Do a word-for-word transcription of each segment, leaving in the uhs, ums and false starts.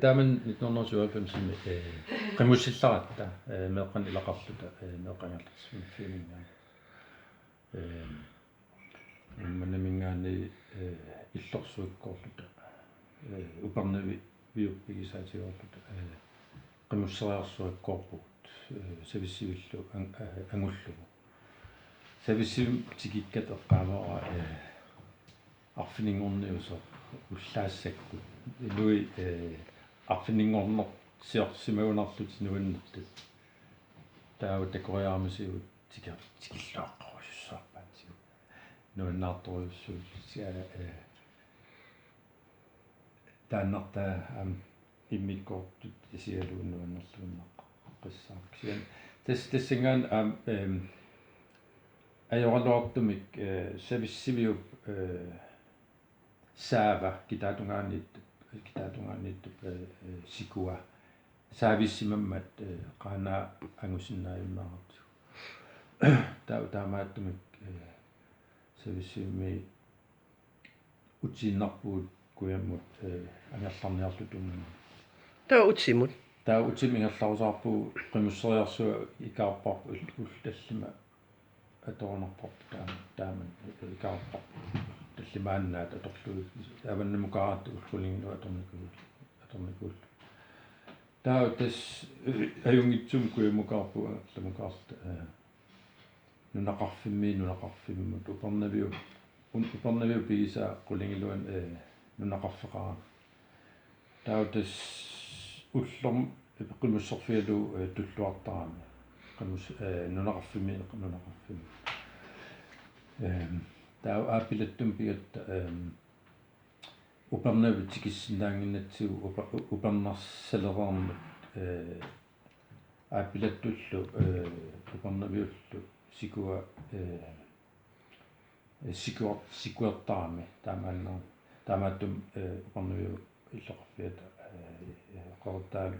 Taama nitten hundrede syvoghalvfems, eh, qimussillaratta, eh, meeqqanik ilaqarluta, eh, meeqqat angerlarsimaffiuminngaanniit. Eh, Uummannaminngaanniit, eh, illorsuakkoorluta, eh, Upernaviup pigisaatigoorluta, eh, qimusseriarsuakkoorpugut, eh, Savissivillu ang-, eh, angullugu. Savissivimmi tikikkatta eqqaamavara, eh, arfininngorniusoq ullaassakkut. Inuit, eh, arfininngornersiorsimagunarlutik nuannertut. Taava takoriarmasigut tiki-, tikilluaqqorujussuarpaatigut. Nuannaartorujussuullutik, eh, taannartaa aamma immikkoortut isigalugu nuannerluinnaqqissaaq. Kisianni tas-, tassanngaanniit aamma, ehm, ajoraluartumik, eh, Savissiviup, eh, saava kitaatungaaniittup, kitaatungaaniittup, eh, eh, sikua saavissimammat, eh, Qaanaaq angusinnaajunnaartigu. Taa-, taamaattumik, eh, Savissivimmi utiinnarpugut kujammut, eh, angerlarniarluta tungaanut. Taava utimut? Taava utimut ingerlarusaarpugut, qimusseriarsuaq ikaarparput ul-, ullut tallimat atorunarparput taama, taama ikaarparput tallimaannaat atorlugit, avannamukaaratta ullulinnut atornikuul-, atornikuullugit. Taava tassa, eh, ajunngitsumik kujammukaarpugut, angerlammukaarluta, eh, nunaqarfimmiit nunaqarfimmut, Upernaviup, un-, Upernaviup pigisaa qulingiluanik, eh, nunaqarfeqarami. Taava tassa ullormut qimusserfigalugu, eh, tulluartarami. Qimus-, eh, nunaqarfimmiit nunaqarfimmut. Ehm, taava Aappilattumut pigatta, ehm, Upernavik tikissinnaannginnatsigu upa-, u-, upernarsaleraarmat, eh, Aappilattullu, eh, Upernaviullu sikua, eh, eh, sikuar-, sikuartarami taamaanna-, taamaattumik, eh, Upernaviup illoqarfiata, eh, eh, Qeqertaalu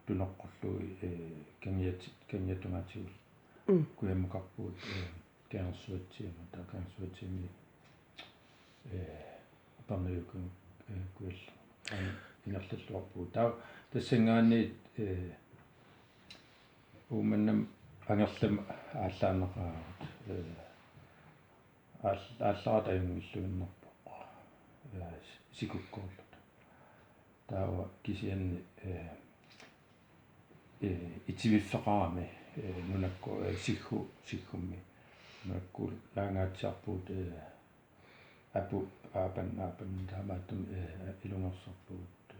tunoqqullugu, eh, kangiat-, kangiatungaatigut. Mm. Kujammukarpugut, eh, Kangersuatsiamut, taava Kangersuatsiami, eh, Upernaviup, eh, kujallu. Aamma ingerlalluarpugut. Taava tassanngaanniit, eh, Uummannamut angerlamut aallaannaqaagut, eh, aal-, aallarat ajunngilluinnarpoq, eh, sikukkoorluta. Taava kisianni, eh, eh, itiviffeqarami, eh, nunakku, eh, Siggu-, Siggummi. Nunakkuulaangaatsiarpugut, eh, Apu, Aapan, Aapan taamaattumik, eh, ilungersorpugut, eh,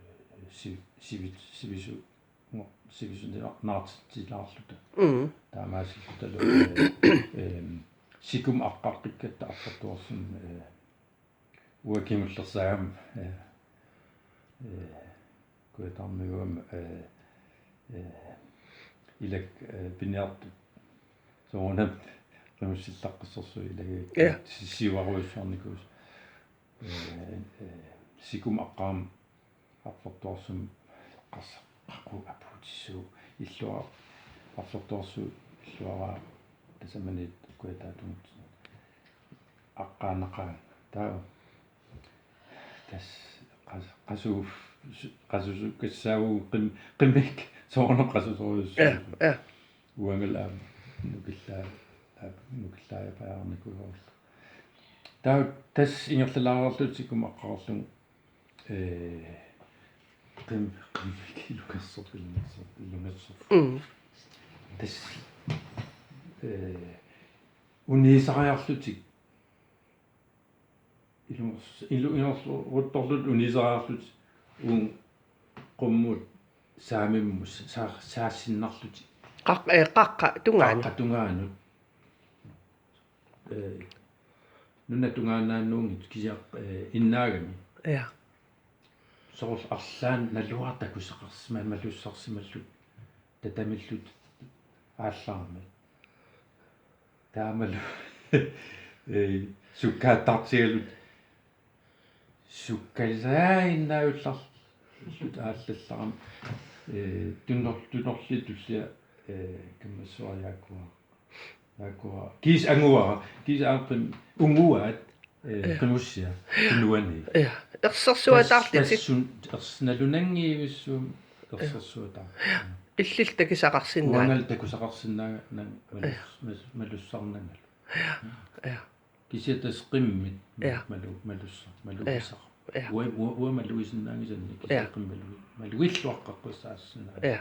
si-, sivit-, sivisu-, ngo-, sivisunaartitsilaarluta. Mm. Taamaasillutalu, eh, ehm, Siggumut aqqaqqikkatta Arfertuarsummi, eh, uanga kingullersaagama, eh, eh, Kujataarmiuama, eh, eh, ilak, eh, piniartut soorunami qimussillaqqissorsuit ilagaat. Ja. Si-, siuarujussuarnikuusut. Eh, eh, Siggumut aqqarama Arfertuarsummi qas-, qaqugu apuutissuuvoq, illuara Arfertuarsuk illuaraa tasamaniittoq Kujataatut aqqaannaqaanga. Taava tassa qas-, qasu-, qasusukassaavugut qim-, qimmikka soorunami qasusorujussuupput. Ja, ja. Uangalu aamma nukillaa-, aap, nukillaajapajaarnikuugaluarlugu. Taava tassa ingerlalaareerluta Siggumut aqqareerlugu, eh, qim-, qimmikka ilungersorput, ilungersorput, ilungersorput. Mm. Tassa, eh, uniisariarlutik ilungers-, ilu-, ilungersoruttorlutik uniisariarlutik uunga qummut saamimmut sa-, saasinnarlutik. Qaq-, eh, qaqqap tungaanut. Qaqqap tungaanut. Eh, nunap tungaannaannuunngitsoq kisianni, eh, innaagami. Ja. Soorlu arlaannik naluara takusaqarsimammalussarsimallutik tatamillutik aallarmata. Taamalu, eh, sukkaattartigalugit sukkalisaaginnaajullarlutik aallallarami, eh, tunor-, tunorli tullia, eh, kammassuara jaakuara. Jaakuara. Kiisa anguara, kiisa aappin unguaat, eh, ja, qimussia, tunuani. Ja. Ersersuataarlutik. Tassun ers-, nalunanngivissuum ersersuataar. Illit takusaqarsinnaanngillat. Uangalu takusaqarsinnaanngillat malus-, mas-, malussarnangalu. Ja. Kisianni tassa qimmit Ja. malu-, malussa-, malugisaq. Ja. Ua-, ua-, uanga malugisinnaanngisannik Ja. kisianni qimmit malugi-, malugiilluaqqaqqissaassinnaanngillat. Ja.